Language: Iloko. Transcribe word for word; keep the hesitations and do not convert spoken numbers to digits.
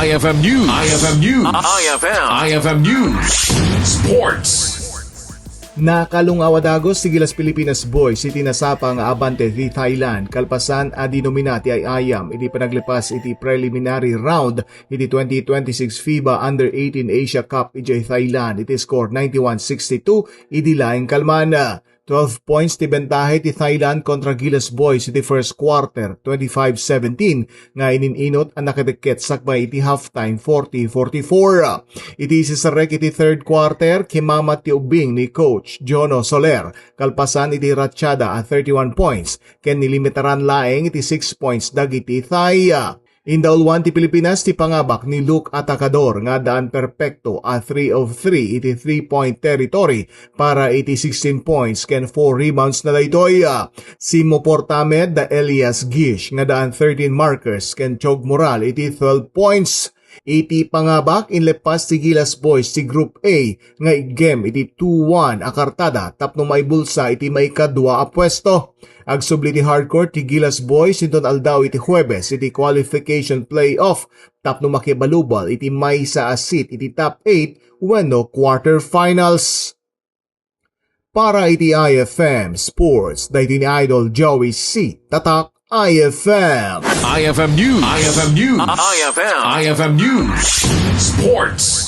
I F M News. I F M News. I F M. I F M News. Sports. Nakalungaw a dagos ti Gilas Pilipinas Boys iti nasapa nga abante ti Thailand kalpasan a dinomina ti ay-ayam iti panaglepas iti preliminary round iti twenty twenty-six FIBA Under eighteen Asia Cup idiay Thailand iti score ninety-one sixty-two idi laeng kalman. Twelve points ti bentahe ti Thailand kontra Gilas Boys iti first quarter, twenty-five seventeen, nga inin-inot a nakadikket sakbay iti halftime, forty forty-four. Iti isisarrek iti third quarter, kimamat ti ubbing ni Coach Jono Soler, kalpasan iti ratsada a thirty-one points, ken nilimitaran laeng iti six points dagiti Thai. Indauluan ti Pilipinas ti pangabak ni Luke Atacador nga addaan perpekto a three of three iti three-point territory para iti sixteen points ken four rebounds na daytoy. Simoporta met da Elias Gish nga addaan thirteen markers ken Chog Moral iti twelve points. Iti pangabak, inleppas ti Gilas Boys ti Group A nga iggem iti two one a kartada tapno maibulsa iti maikadua a puesto. Agsubli ti hardcore ti Gilas Boys inton aldaw iti Huwebes iti qualification playoff tapno makibalubal iti maysa a seat iti top eight wenno quarterfinals. Para iti I F M Sports, daytoy ni Idol Joey C. Tatak, I F M. I F M News. I F M News. I F M. I F M News. Sports.